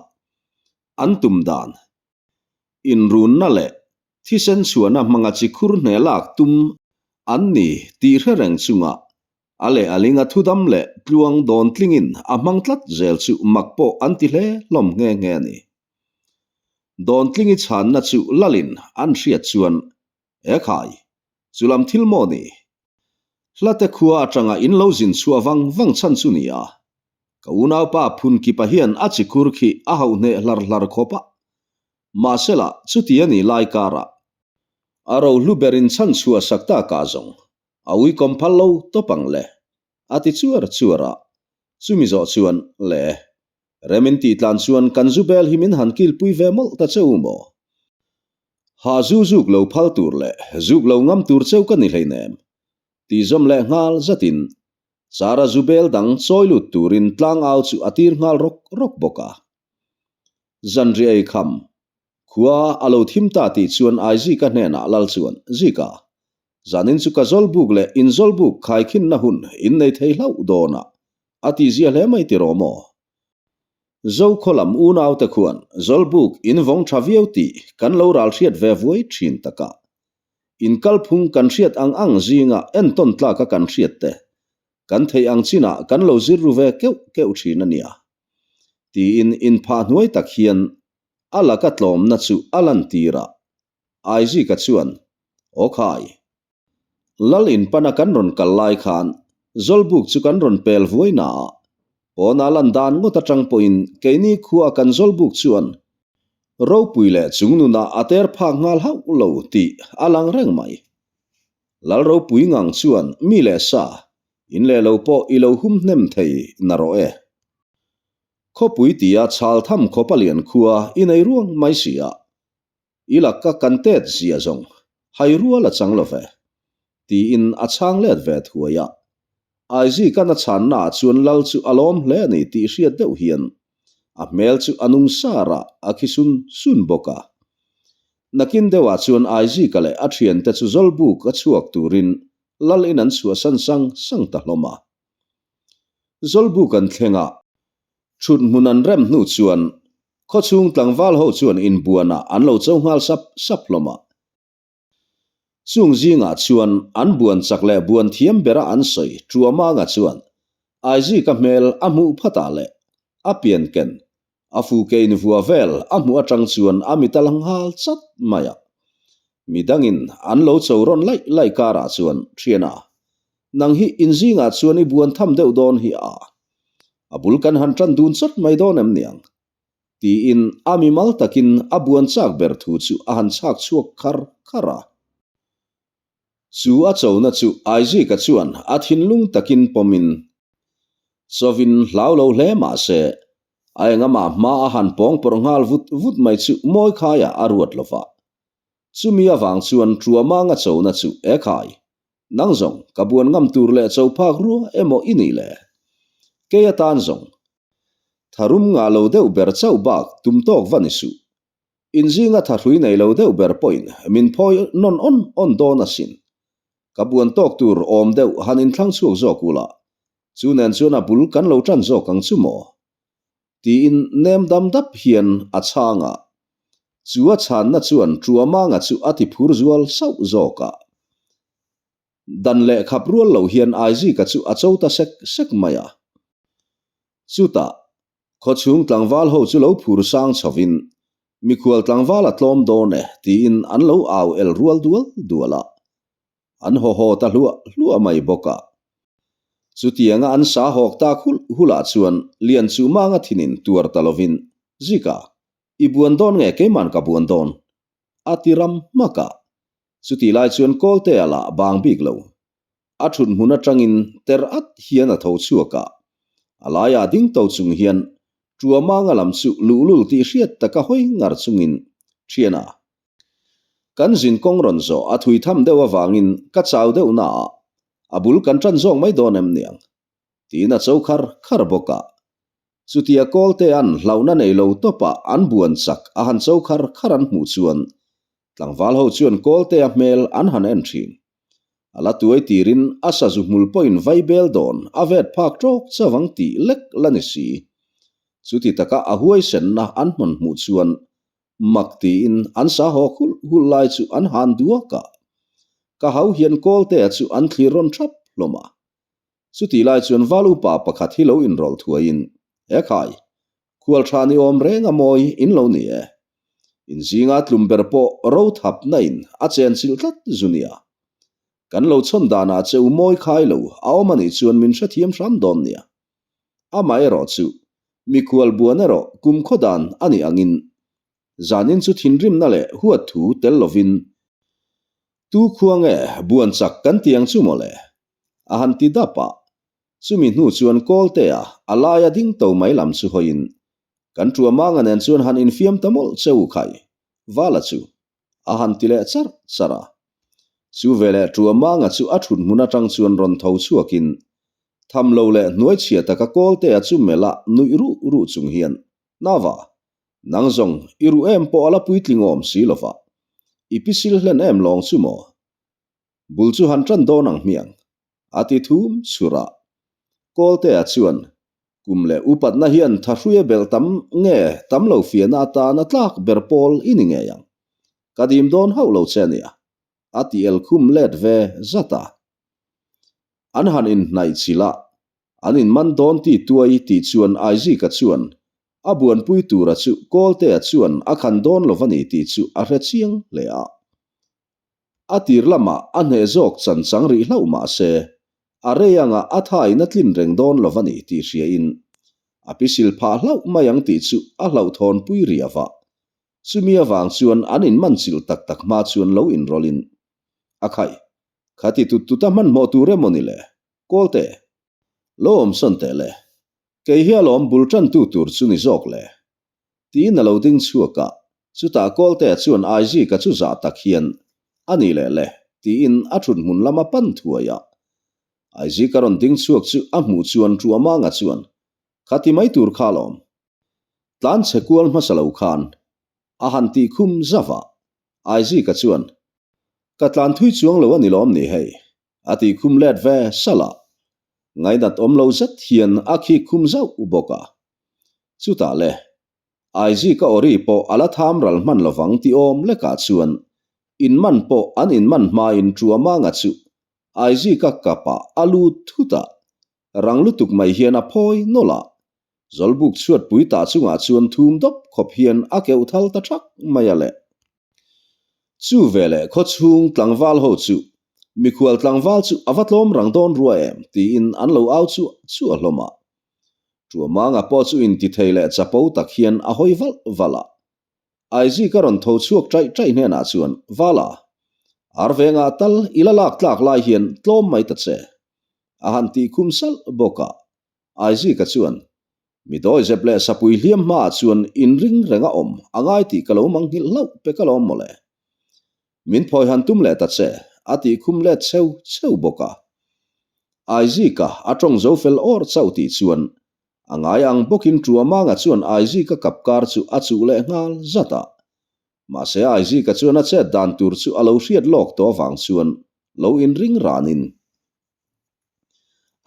Speaker 1: An tum dan inrunna leh thisen chhuahna hmanga chi khur hneh lak tum an ni tih hre reng chunga A leh a ling a thudam leh tluang dawn tlingin a hmang tlat zel chu mak pawh an ti hle hlawm nghe nghe a ni. Dawn tlingi chhanna chu lalin an hriat chuan, E khai, chu lam thil maw ni? Hlate khua atanga in lo zin chhuah vang vang chhan chu ni a, ka unaupa Phunkipa hian a chikhur khi a hauh hneh hlar hlar khawp a, mahsela chuti a nih lai karah a rohlu berin chhan chhuah sak takah zawng A uikawm phal lo tawp ang le, a ti chuar chuar a. Chumi zawh chuan, Le, rem in tih tlan chuan kan zu bel hi min han kilpui ve mawlh ta che u maw? Ha zu zuk lo phal tur leh zuk lo ngam tur cheu ka ni hleinem, tih zawm leh nghal zatin Chara zu bel dang chawi lut turin tlangau chu a tir nghal rawk rawk bawk a. Zanriah ei kham, khua a lo thim ta tih chuan Aizika hnenah lal chuan, Zika, Zanin chu ka zawlbuk leh in zawlbuk khaikhinna hun in nei thei hlauh dawn a, a tihzia hle mai tiraw maw? Zokhaw lam unaute khuan zawlbuk in vawng tha viau tih kan lo ral hriat ve vuai thin tak a. In kalphung kan hriat ang ang zinga entawn tlaka kan hriat te, kan theih ang chinah kan lo zir ru ve keuh keuh thin a nia. Tiin inphah hnuai tak hian a laka tlawmna chu a lantir a. Aizika chuan, Aw khai! Lal in pana kan rawn kal lai khan Zawlbuk chu kan rawn pel vuai na a, pawna lan dan ngawt atang pawhin keini khua kan Zawlbuk chuan ropui leh chungnunah a ter phak nghal hauh lo tih a lang reng mai. Lal ropui ngang chuan mi leh sa, in leh lo pawh i lo hum hnem thei na rawh e. Khawpui tia chhal tham khawpa lian khua i nei ruang mai si a, I laka kan tet zia zawng hai rual a chang lo ve, tiin a chhang let ve thuai a. Aizika'n a chhannaah chuan Lal chu a lawm hle a ni tih hriat deuh hian a hmel chu a nung sar a, a khi sun sun bawk a. Nakin deuhah chuan Aizika leh a thiante chu Zawlbuk a chhuak turin Lal in an chhuahsan sang sang ta hlawm a. Zawlbuk an thleng a, Thut hmun an rem hnu chuan khawchhung tlangval ho chuan inbuanah an lo cho nghal sap sap hlawm a. Chung zingah chuan an buan chak leh buan thiam bera an sawi Tuamanga chuan Aizika hmel a hmuh phatah leh a pian ken a fu ke invua vel a hmuh atang chuan a mit a la nghal chat mai a. Midangin an lo cho rawn laih laih karah chuan Thiana, nang hi inzingah chuan i buan tham deuh dawn hi a. A bul kan han tan dun chawt mai dawn em niang? Tiin a mimal takin a buan chak ber thu chu a han chhak chhuak khar khar a. Chu a chona chu Aizika chuan a thinlung takin pawmin chawin hlau lo hle mah se, a engamah hma a han pawng pawrh nghal vut vut mai chu mawi khaiah a ruat lo va. Chumi avang chuan Tuamanga chona chu e khai, Nang zawng, ka buan ngam tur leh cho phak rua emaw i nih le? Kei atan zawng, tharum ngah lo deuh ber chauh bak tum tawk va ni suh. Inzinga thahrui nei lo deuh ber pawhin min phawi nawn awn awn dawn asin. Ka buan tawk tur awm deuh han inthlang chhuak zawk ula, chu nen chuan a bul kan lo tan zawk ang chu maw? Tiin nem dam dap hian a chhang a. Chu a chhanna chuan Tuamanga chu a ti phur zual sauh zawk a. Dan leh khap rual lo hian Aizika chu a cho ta sek sek mai a. Chutah, khawchhung tlangval ho chu lo phur sang chhovin, Mikhual tlangval a tlawm dawn e, tiin an lo au el rual dual dual a. An haw haw ta hluah hluah mai bawk a. Chutianga an sa hawk tak hulh hulh ah chuan Lian chu manga thinin tuar ta lovin, Zika, i buan dawn nge keiman ka buan dawn? A ti ram hmak a. Chutih lai chuan Kawltea lah bang bik lo. A thut hmun atangin ter at hian a tho chhuak a. A laiah ding to chung hian Tuamanga lam chu luhlul tih hriat taka hawi ngar chungin, Thiana, Kan zin kawng rawn zawh a thui tham deuh avangin ka chau deuh na a, a bul kan tan zawk mai dawn em niang? Tiin a cho khar khar bawk a. Chutia Kawlte an hlauhna nei lo tawpah an buan chak a han cho khar khar an hmuh chuan tlangval ho chuan Kawltea hmel an han en thin. A la tuai tirin a sazu hmul pawhin vai bel dawn a vet phak tawk chavang tih lek la ni si. Chuti taka a huaisenna an hman hmuh chuan Mak tiin an sa haw hulh hulh lai chu an han duak a, ka hau hian Kawltea chu an thlir rawn thap hlawm a. Chutih lai chuan Val upa pakhat hi lo inrawlh thuaiin, He khai, khual tha ni awm reng a mawi in lo ni e. In zinga tlum ber pawh ro thap na in a chen chilh tlat zu nia. Kan lo chhawn danah che u mawi khai lo a awm a nih chuan min hrethiam hram dawn nia. Amaherawh chu, mikhual buan erawh kumkhaw dan a nih angin, zanin chu thinrimna leh huat thu tel lovin tu khua nge buan chak kan ti ang chu mawle? A han ti dap a. Chumi hnu chuan Kawltea a laia ding to mai lam chu hawiin, Kan Tuamanga nen chuan han infiam ta mawlh che u khai, Vala chu a han ti leh charh charh a. Chu veleh Tuamanga chu a thut hmun atang chuan rawn tho chhuakin tham lo leh hnuai chhia taka Kawltea chu melh a nuih ruh ruh chung hian, Nava, nang zawng i ruh em pawh a la puitling awm si lova, i pisil hlen em lawng chu maw? Bul chu han tan dawn ang hmiang, a ti thum chhur a. Kawltea chuan, Kum leh upatna hian thahrui a belh tam nge tam lo fiahna atana tlak ber pawl i ni ngei ang. Ka dim dawn hauh lo che ania. a ti el khum let ve zat a. An han inhnaih chilh a, an inman dawn ti tuai tih chuan Aizika chuan a buanpui tura chu Kawltea chuan a khan dawn lo va ni tih chu a hre chiang hle a. A tir lamah a hneh zawk chan chang rih hlauh mah se, a rei anga a thain a tlin reng dawn lo va ni tih hriain a pisil phah hlauh mai ang tih chu a hlauhthawnpui riau a. Chumi avang chuan an inman chilh tak tak hma chuan lo inrawlhin a khai. Khati tut tut a hmanhmawh tur emaw ni le? Kawlte, lo awm sawn teh le. Kei hi alawm bul tantu tur chu ni zawk le. Tiin a lo ding chhuak a, chutah Kawltea chuan Aizika chu zah tak hian, A ni leh le, tiin a thut hmun lama pan thuai a. Aizika rawn ding chhuak chu a hmuh chuan Ṭuamanga chuan, Khati mai tur kha alawm. Tlan chhe kual hmasa lo khan a han tih khum zauh a. Aizika chuan, Ka tlan thui chuang lo a ni lawm ni hei? A tih khum let ve salh a. Ngainat awm lo zet hian a khik khum zauh bawk a. Chutah le, Aizika awri pawh a la tham ral hman lovang tih awm lekah chuan inman pawh an inman hmain Ṭuamanga chu Aizika kapah a lut thut a, rang lutuk mai hian a phawi nawlh a. Zawlbuk chhuatpui tah chungah chuan thum dawp khawp hian a keuh thal ta thak mai a le. Chu veleh khawchhung tlangval ho chu mikhual tlangval chu a va tlawm rang dawn rua em tiin an lo au chuah chuah hlawm a. Ṭuamanga pawh chu intithei leh chapo tak hian a hawi valh valh a. Aizik a rawn tho chhuak ṭaih ṭaih hnenah chuan, Vala, ar vengah tal i la lak tlak lai hian tlawm mai ta che. A han tih khum salh bawk a. Aizika chuan, Mi dawizep leh sapui hliam hmaah chuan inring reng a awm a ngai tih ka lo manghilh hlauh pek alawm mawle. Min phawi han tum leh ta che, a tih khum let cheu cheu bawk a. Aizika a tawng zo fel awr chauh tih chuan a ngai ang bawkin Ṭuamanga chuan Aizika kap kar chu a chuh leh nghal zat a. Mahse Aizika chuan a chet dan tur chu a lo hriat lawk tawh avang chuan lo inring ranin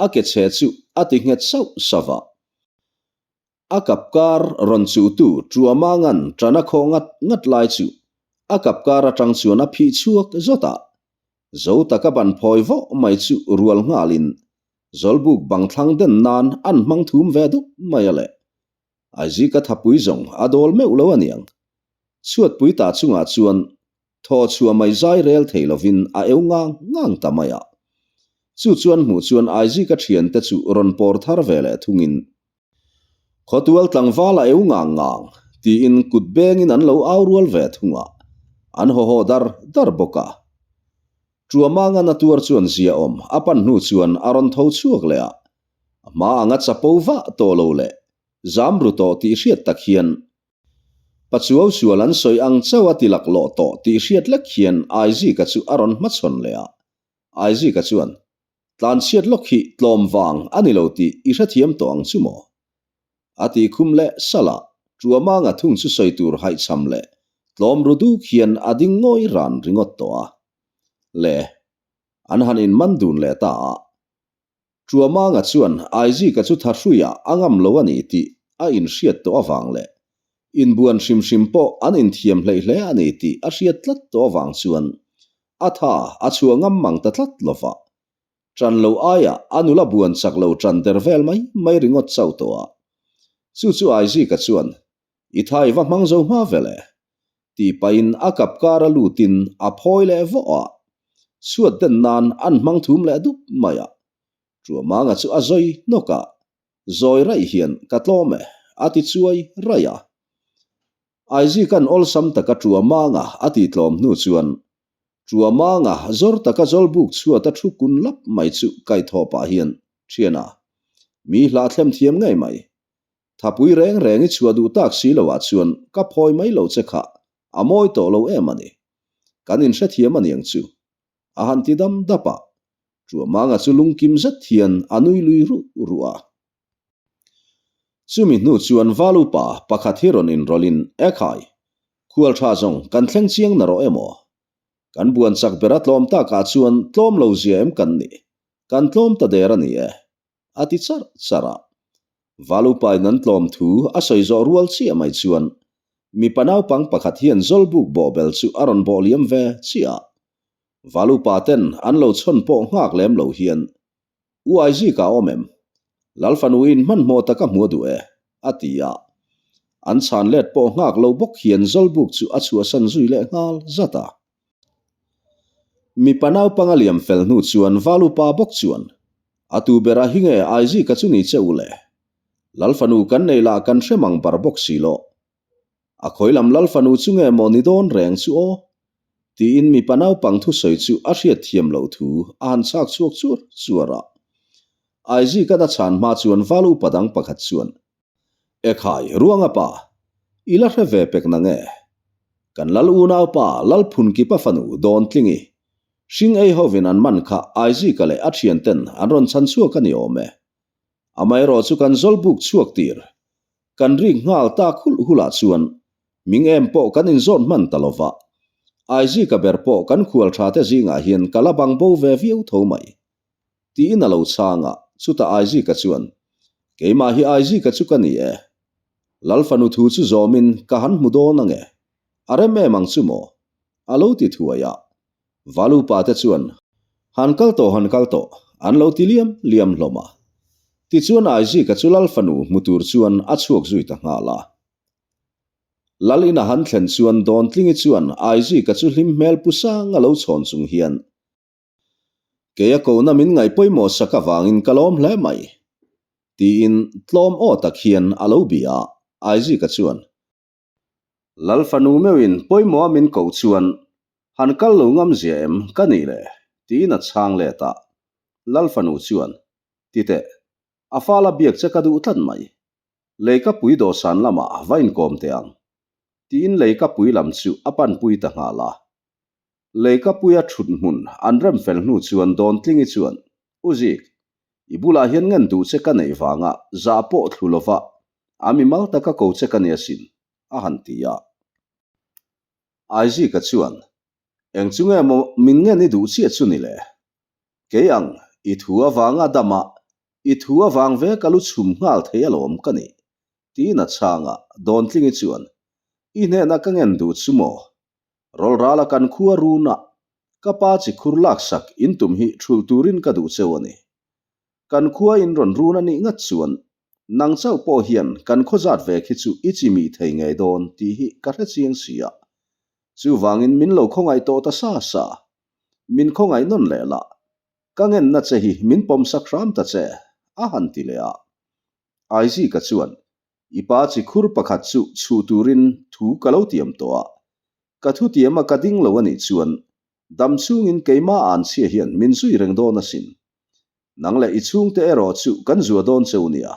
Speaker 1: A ke chhe chu a ti nghet sauh sauh a. A kap kar rawn chuhtu Ṭuamanga'n ṭana khaw ngat ngat lai chu a kap kar aṭang chuan a phih chhuak zawt a. Zo taka ban phawi vawh mai chu rual nghalin Zawlbuk bang thlang den nan an hmang thum ve dup mai a le. Aizika thapui zawng a dawl meuh lo aniang. Chhuatpui ta chungah chuan Thaw chhuah mai zai rel thei lovin a eu ngang ngang ta mai a. Chu chuan hmuh chuan Aizika thiante chu rawn pawr thar ve leh thungin, Khawtual tlangval a eu ngang ngang, tiin kut bengin an lo au rual ve thung a, an haw haw dar dar bawk a. Ṭuamanga na tuar chuan ziaawm a pan hnu chuan a rawn tho chhuak leh a, a hma anga chapo vah tawh lo leh zam ru tawh tih hriat tak hian Pachuau sual an sawi ang chauh a ti laklawh tawh tih hriat lek hian Aizika chu a rawn hmachhawn leh a. Aizika chuan, Tlanchhiat lawk hi tlawm vang a ni lo tih i hrethiam tawh ang chu maw? A ti khum leh salh a, Ṭuamanga thung chu sawi tur haihchham leh tlawm ru duk hian a ding ngawi ran ringawt tawh a. Le, an han inman dun leh ta a. Ṭuamanga chuan Aizika chu thahruiah a ngam lo a ni tih a inhriat tawh avang leh inbuan hrim hrim pawh an inthiam hleih hle a ni tih a hriat tlat tawh avang chuan a tha a chhuah ngam mang ta tlat lo va. Ṭan lo aiah a nula buan chak lo ṭan der vel mai mai ringawt chauh tawh a. Chu chu Aizika chuan I tha i va hmang zo hma vel e. Tih pahin a kap kar a lutin a phawi leh vawh a. Chhuat den nan an hmang thum leh dup mai a. Ṭuamanga chu a zawi hnawk a, zawi raih hian ka tlawm e, a ti chuai raih a. Aizika'n awlsam taka Ṭuamanga a tih tlawm hnu chuan Ṭuamanga zawr taka zawlbuk chhuat a thu kun lap mai chu kaihthawh pah hian, Ṭhiana, mi hlahthlem thiam ngei mai. Thapui reng reng i chhuah duh tak si loah chuan ka phawi mai lo che kha, a mawi tawh lo em a ni. Kan inhrethiam a niang chu. A han ti dam dap a, Ṭuamanga chu lungkim zet hian a nui lui ruh ruh a. Chumi hnu chuan Valupa pakhat hi rawn inrawlhin, Ekhai, khual ṭha zawng kan thleng chiang na rawh emaw? Kan buan chak ber a tlawm takah chuan tlawm lo zia em kan ni? Kan tlawm ta der a ni e. A ti charh charh a. Valupain an tlawm thu a sawi zawh rual chiah mai chuan mipa naupang pakhat hian Zawlbuk bawhbel chu a rawn bawh liam ve chiah a. Valupa ten an lo chhawn pawh nghak lem lo hian, U Aizika a awm em? Lal fanu in hmanhmawh taka hmu a duh e, a ti a. An chhan let pawh nghak lo bawk hian Zawlbuk chu a chhuahsan zui leh nghal zat a. Mipa naupang a liam fel hnu chuan Valupa bawk chuan, A tu berah hi nge Aizika chu ni che u le? Lal fanu kan nei lah kan hre mang bar bawk si loh. A khawi lam lal fanu chu nge maw ni dawn reng chu aw? Tiin mipa naupang thusawi chu a hriat thiam loh thu a han chhak chhuak chuar chuar a. Aizika'n a chhan hma chuan val upa dang pakhat chuan, Ekhai, Ruanga pa, i la hre ve pek na nge? Kan lal unaupa Lalphunkipa fanu Dawntlingi, hring ei hovin an man kha Aizika leh a thianten an rawn chhan chhuak a ni awm e. Amaherawh chu kan zawlbuk chhuak tir kan rik nghal tak hulh hulh ah chuan ming em pawh kan inzawt hman ta lova, Aizika ber pawh kan khual tha te zingah hian ka la bang bo ve viau tho mai. Tiin a lo chhang a, chutah Aizika chuan, Keimah hi Aizika chu ka ni e. Lal fanu thu chu zawmin ka han hmu dawn ange, a rem em ang chu maw? A lo ti thuai a, Valupa te chuan, Han kal tawh, han kal tawh, an lo ti liam liam hlawm a. Tichuan Aizika chu Lal fanu hmu tur chuan a chhuak zui ta nghal a. Lal ina han thlen chuan Dawntlingi chuan Aizika chu hlim hmel pu sang a lo chhawn chung hian, Kei a kohna min ngaih pawimawh sak avangin ka lawm hle mai, tiin tlawm aw tak hian a lo bia a. Aizika chuan, Lal fanu meuhin pawimawha min koh chuan han kal lo ngam zia em ka nih le? tiin a chhang let a. Lal fanu chuan, Ti teh, a fala biak che ka duh tlat mai. Leikapui dawhsan lamah va inkawm teh ang, tiin leikapui lam chu a panpui ta nghal a. Leikapuia thut hmun an rem fel hnu chuan Dawntlingi chuan, U Zik, i bulah hian ngen duh che ka neih vanga zah pawh thlu lova a mimal taka ko che ka ni asin, a han ti a. Aizika chuan, Eng chu nge maw min ngen i duh chiah chu ni le? Kei ang, i thu avanga dama i thu avang ve ka lu chhum nghal thei alawm ka ni, tiin a chhang a. Dawntlingi chuan, I hnena ka ngen duh chu maw? Rawlrala kan khua runa ka pa chi khur laksak in tum hi thulh turin ka duh cheu a ni. Kan khua in rawn run a nih ngat chuan nang chauh pawh hian kan khaw zat ve khi chu i chi mih thei ngei dawn tih hi ka hre chiang si a. Chuvangin min lo khawngaih tawh ta sa sa. Min khawngaih nawn leh lah. Ka ngenna che hi min pawmsak hram ta che, a han ti leh a. Aizika chuan I pa chi khur pakhat chu chhuh turin thu ka lo tiam tawh a, ka thu tiama ka ding lo a nih chuan dam chungin keimah anchhia hian min zui reng dawn asin. Nang leh i chhungte erawh chu kan zua dawn cheu nia,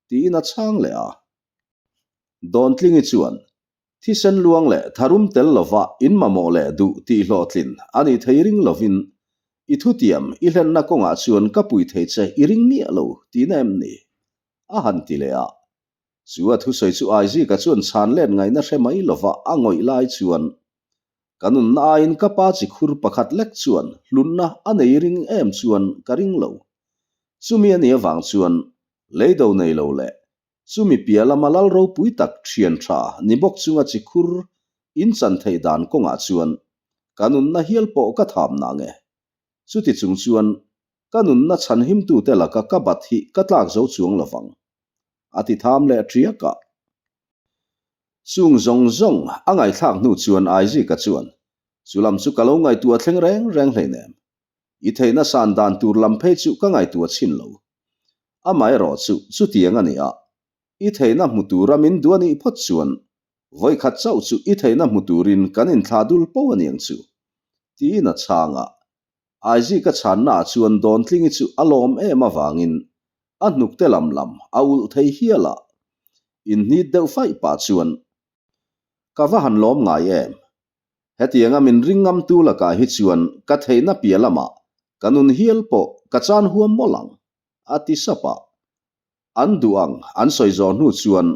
Speaker 1: tiin a chhang leh a. Dawntlingi chuan, Thisen luang leh tharum tel lova in mamawh leh duh tih hlawhtlin a nih thei ring lovin i thutiam i hlenna kawngah chuan ka pui thei che i ring miah lo tihna em ni? A han ti leh a. Chu a thusawi chu Aizika chuan chhan let ngaihna hre mai lova a ngawih lai chuan, Ka nunna aiin ka pa chi khur pakhat lek chuan hlunna a nei ring em chuan ka ring lo. Chumi a nih avang chuan leido nei lo leh chumi piah lama lal ropui tak thian tha ni bawk chunga chi khur in chan theih dan kawngah chuan ka nunna hial pawh ka tham na nge. Chuti chung chuan Ka nunna chhanhimtute laka ka bat hi ka tlak zo chuang lo vang, a ti tham leh ṭiak a. Chung zawng zawng a ngaihthlak hnu chuan Aizika chuan, Chu lam chu ka lo ngaihtuah thleng reng reng hleinem. I theihna san dan tur lam phei chu ka ngaihtuah chhin lo. Amaherawh chu chutiang a ni a, i theihna hmu tura min duh a nih phawt chuan vawikhat chauh chu i theihna hmu turin kan inthlah dul po a niang chu, tiin a chhang a. Aizika chhannaah chuan Dawntlingi chu a lawm em avangin a hnukte lam lam a ulh thei hial a. Inhnit deuh faih pah chuan, Ka va han lawm ngai em? Hetianga min ring ngamtu lakah hi chuan ka theihna piah lamah ka nun hial pawh ka chan huam mawlh ang, a ti sap a. An duh ang an sawi zawh hnu chuan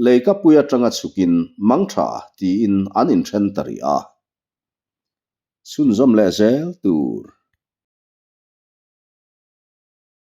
Speaker 1: leikapui atanga chhukin mangtha tiin an inthen ta rih a. Chhunzawm leh zel tur.